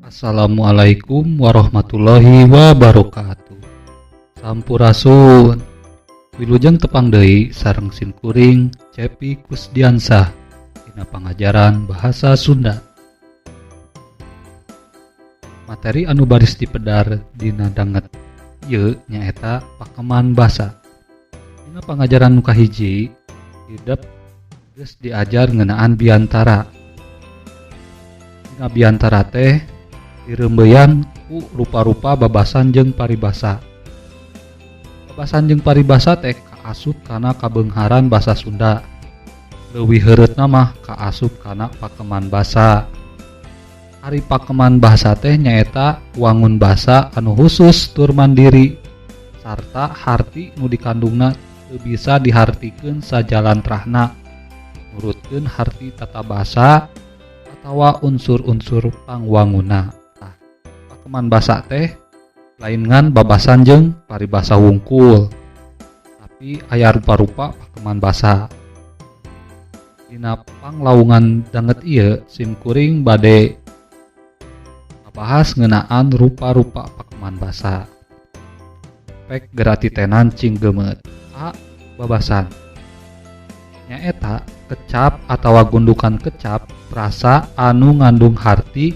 Assalamualaikum warahmatullahi wabarakatuh. Sampurasun. Wilujeng tepang deui sareng simkuring Cepi Kusdiansah dina pangajaran Bahasa Sunda. Materi anu baris dipedar dina danget ieu nyaeta pakeman basa. Dina pangajaran nu kahiji hidep geus diajar ngeunaan biantara. Dina biantara teh direumbeyan ku rupa-rupa babasan jeung paribasa. Babasan jeung paribasa teh kaasup kana kabeungharan basa Sunda. Leuwih heureutna mah kaasup kana pakeman basa. Ari pakeman basa teh nyaeta wangun basa anu khusus tur mandiri sarta harti nu dikandungna teu bisa dihartikeun sajalantrahna nurutkeun harti tata basa atawa unsur-unsur pangwangunna. Pakeman basa teh lain ngan babasan jeung paribasa wungkul, tapi aya rupa-rupa pakeman basa. Dina panglaungan danget ieu simkuring bade ngabahas ngeunaan rupa-rupa pakeman basa. Pek geura titenan cing gemeut. A. Babasan nyaeta kecap atawa gundukan kecap frasa anu ngandung harti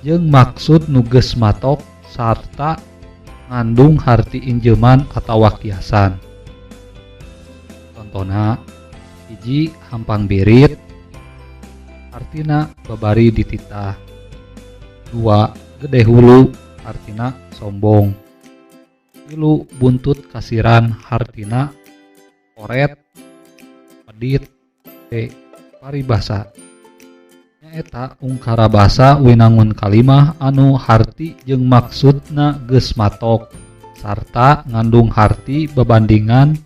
jeung maksud nu geus matok sarta ngandung harti injeuman atawa kiasan. Contona hiji hampang birit artina babari dititah. 2 gede hulu artina sombong. 3 buntut kasiran hartina koret pedit. E. Paribasa nyaeta ungkara basa winangun kalimah anu harti jeung maksudna geus matok sarta ngandung harti bebandingan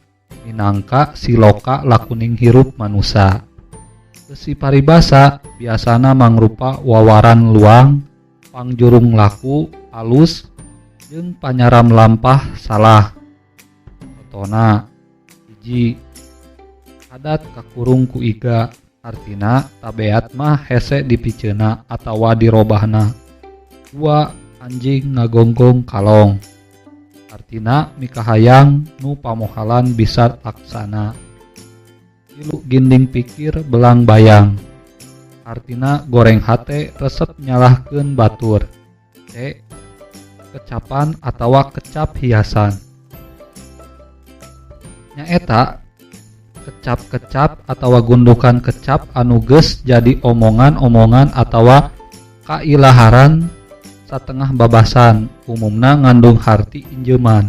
minangka siloka lakuning hirup manusa. Besi paribasa biasana mangrupa wawaran luang, pangjurung laku alus jeung panyaram lampah salah. Contona hiji adat kakurung ku iga artina tabeat mah hese dipiceuna atawa dirobahna. 2 anjing ngagonggong kalong artina mikahayang nu pamohalan bisa laksana. 3 ginding pikir belang bayang artina goreng hate resep nyalahkeun batur. C. Kecapan atawa kecap hiasan nyaeta kecap-kecap atawa gundukan kecap anu geus jadi omongan-omongan atawa kailaharan satengah babasan umumna ngandung harti injeuman.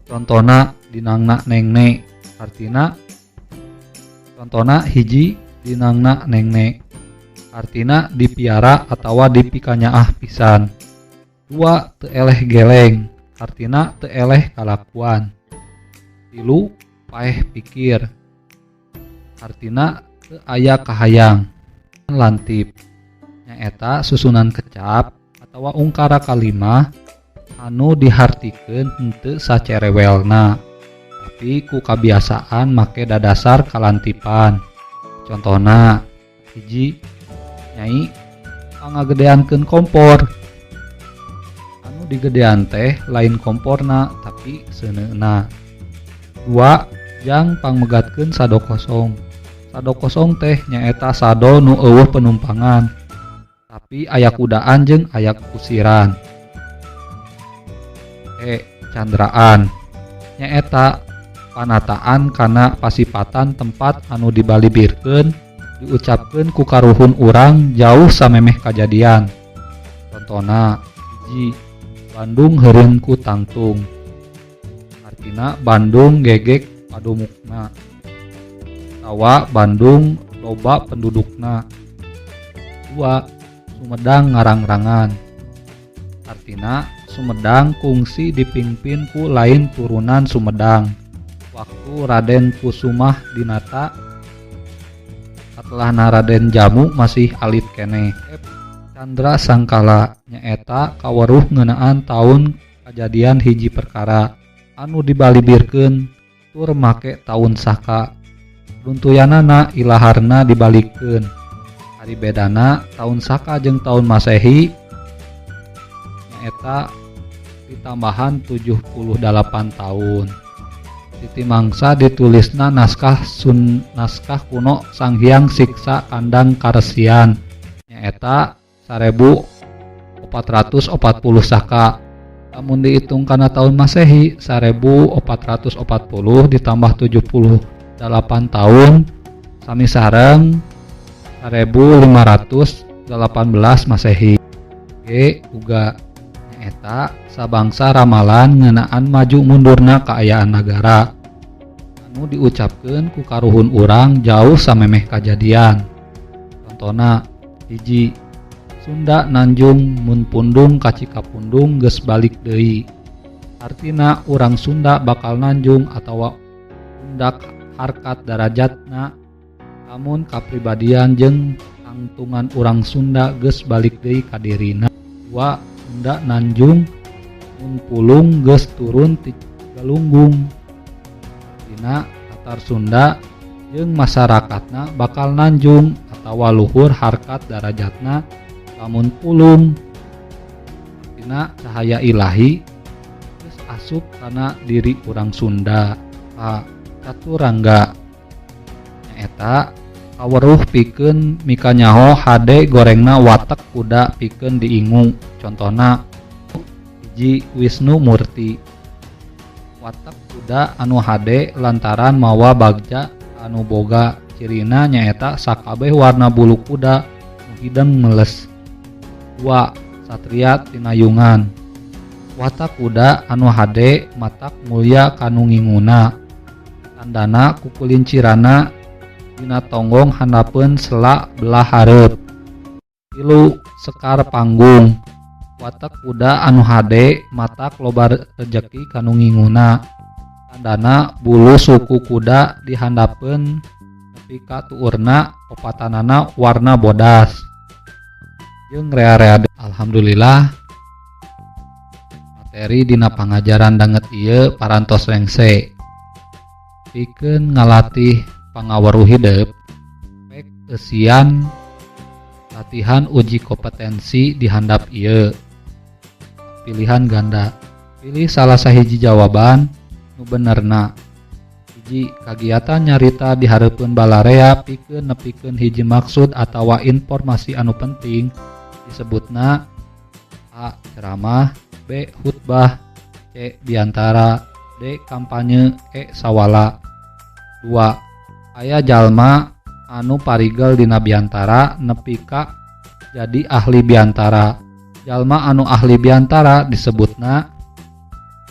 Contona dinangna nengne artina contona hiji dinangna nengne artina dipiara atawa dipikanyaah pisan. 2 teu eleh geleng artina teu eleh kalakuan. 3 paeh pikir artina teu aya kahayang. Lantip nyaeta susunan kecap atawa ungkara kalimah anu dihartikeun henteu sacerewelna tapi ku kabiasaan make dadasar kalantipan. Contona hiji nyai pangagedeankeun kompor anu digedean teh lain komporna tapi seuneuna. 2 jang pangmegatkeun sado kosong. Sado kosong teh nyaeta sado nu eueuh penumpangan tapi aya kudaan jeung aya kusiran. E. Candraan nyaeta panataan kana pasipatan tempat anu dibalibirkeun diucapkeun ku karuhun urang jauh samemeh kajadian. Contona hiji Bandung heureun ku tangtung artina Bandung gegek padumukna atawa Bandung loba pendudukna. 2 Sumedang ngarang-rangan artina Sumedang kungsi dipingpin ku lain turunan Sumedang waktu Raden Kusumah dinata katelahna Raden Jamu masih alit keneh. Candra Sangkala nyaeta kaweruh ngeunaan taun kajadian hiji perkara anu dibalibirkeun tur make taun saka. Runtuyanana ilaharna dibalikeun. Ari bedana taun saka jeung taun Masehi nyaeta ditambahan 78 tahun. Titi mangsa ditulisna naskah kuno Sanghyang Siksa Kandang Karesian nyaeta 1440 Saka. Lamun dihitung kana tahun Masehi 1440 ditambah 78 tahun sami sareng 1518 Masehi. Ge uga nyaeta sabangsa ramalan ngeunaan maju mundurna kaayaan nagara anu diucapkeun ku karuhun urang jauh samemeh kajadian. Contona hiji, Sunda nanjung mun pundung ka Cikapundung geus balik deui. Artina urang Sunda bakal nanjung atawa undak harkat darajatna lamun kapribadian jeung tangtungan urang Sunda geus balik deui ka dirina. 2, Sunda nanjung mun pulung geus turun ti Galunggung. Artina Tatar Sunda jeung masyarakatna bakal nanjung atawa luhur harkat darajatna lamun pulung. Artina cahaya ilahi geus asup kana diri urang Sunda. A, Caturangga nyaeta kaweruh pikeun mikanyaho hade gorengna watek kuda pikeun diingu. Contona hiji, Wisnu Murti. Watek kuda anu hade lantaran mawa bagja anu boga cirina nyaeta sakabeh warna bulu kuda nu hideung meles. 2, Satria Tinayungan. Watak kuda anu hade matak mulya kanu nginguna. Tandana kukulincirana dina tonggong handapeun sela belah hareup. 3, Sekar Panggung. Watak kuda anu hade matak loba rejeki kanu nginguna. Tandana bulu suku kuda dihandapeun nepi ka tuurna opatanana warna bodas jeung rea-rea. Alhamdulillah materi dina pangajaran danget ieu parantos rengse pikeun ngalatih pangaweruh hidep pek eusian latihan uji kompetensi di handap ieu. Pilihan ganda, pilih salah sahiji jawaban nu benerna. Hiji, kagiatan nyarita dihareupeun balarea pikeun nepikeun hiji maksud atawa informasi anu penting disebutna A, ceramah, B, khutbah, C, biantara, D, kampanye, E, sawala. 2, aya jalma anu parigel dina biantara nepi ka jadi ahli biantara. Jalma anu ahli biantara disebutna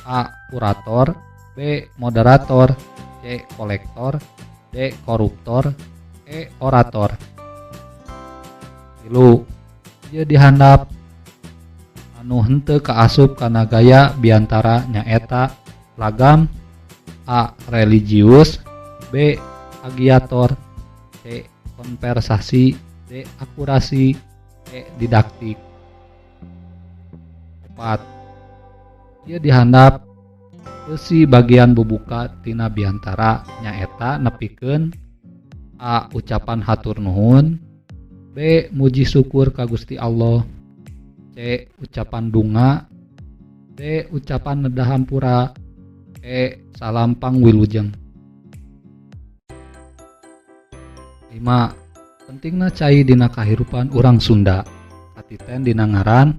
A, kurator, B, moderator, C, kolektor, D, koruptor, E, orator. 3, ieu dihandap anu henteu kaasup kana gaya biantara nyaeta lagam A, religius, B, agiator, C, konversasi, D, akurasi, E, didaktik. 4, ieu dihandap eusi bagian bubuka tina biantara nyaeta nepikeun A, ucapan hatur nuhun, B, muji syukur ka Gusti Allah, C, ucapan dunga, D, ucapan nedah hampura, E, salam pangwilujeng. 5, pentingna cai dina kahirupan urang Sunda katiten dina ngaran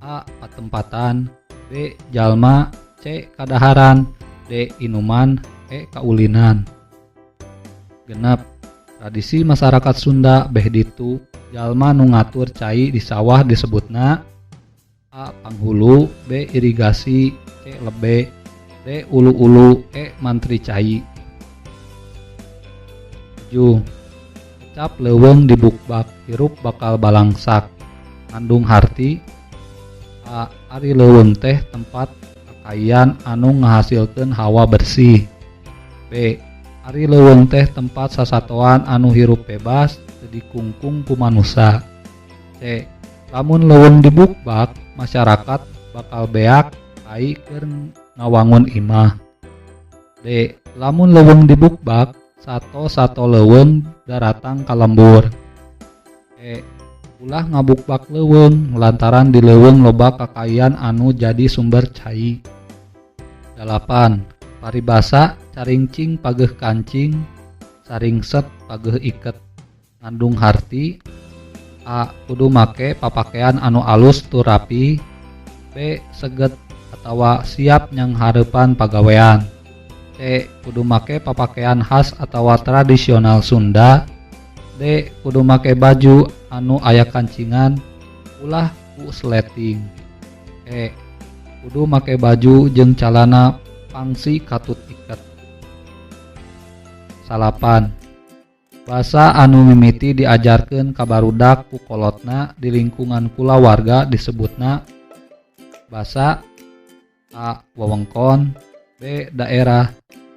A, patempatan, B, jalma, C, kadaharan, D, inuman, E, kaulinan. 6, tradisi masyarakat Sunda beh ditu jalma nu ngatur cai di sawah disebutna A, panghulu, B, irigasi, C, lebe, D, ulu-ulu, E, mantri cai. 7, kecap leuweung dibukbak hirup bakal balangsak ngandung harti A, ari leuweung teh tempat kakaian anu ngahasilkeun hawa bersih, B, ari leuweung teh tempat sasatoan anu hirup bebas teu dikungkung ku manusa, C, lamun leuweung dibukbak masyarakat bakal beak kai keur ngawangun imah, D, lamun leuweung dibukbak sato-sato leuweung daratang ka lembur, E, Ulah ngabukbak leuweung lantaran di leuweung loba kakayaan anu jadi sumber cai. 8. Paribasa caringcing pageuh kancing, saringset pageuh iket ngandung harti A. Kudu make papakean anu alus tur rapi. B. Seget atawa siap nyanghareupan pagawean. C. Kudu make papakean khas atawa tradisional Sunda. D. Kudu make baju anu aya kancingan ulah ku sleting. E. Kudu make baju jeung calana pangsi katut iket. 9. Basa anu mimiti diajarkeun ka barudak ku kolotna di lingkungan kulawarga disebutna basa A. Wewengkon, B. Daerah,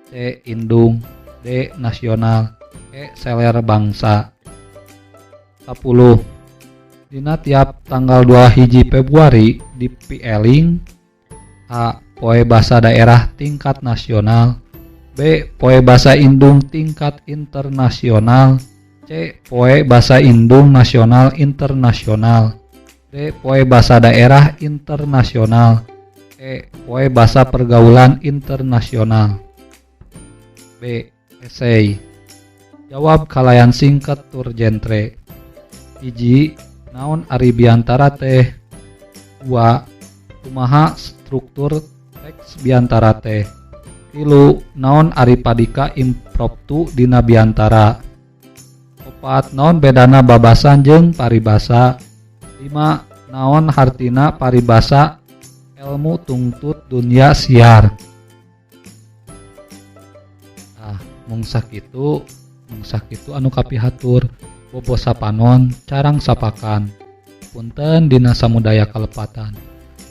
C. Indung, D. Nasional, E. Seler bangsa. 10. Dina tiap tanggal 2 hiji Februari dipieling A. Poe Basa Daerah tingkat nasional, B. Poe Basa Indung tingkat internasional, C. Poe Basa Indung nasional internasional, D. Poe Basa Daerah internasional, E. Poe Basa Pergaulan internasional. B. Esai. Jawab kalayan singkat tur jentre. 1. Naon ari biantara teh? 2. Kumaha struktur teks biantara teh? 3. Naon ari padika impromptu dina biantara? 4. Naon bedana babasan jeung paribasa? 5. Naon hartina paribasa elmu tungtut dunya siar? Ah, mung sakitu anu kapihatur. Bobo sapanon carang sapakan. Punten dina samudaya kalepatan.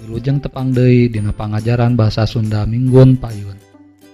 Wilujeng tepang deui dina pangajaran basa Sunda minggon payun.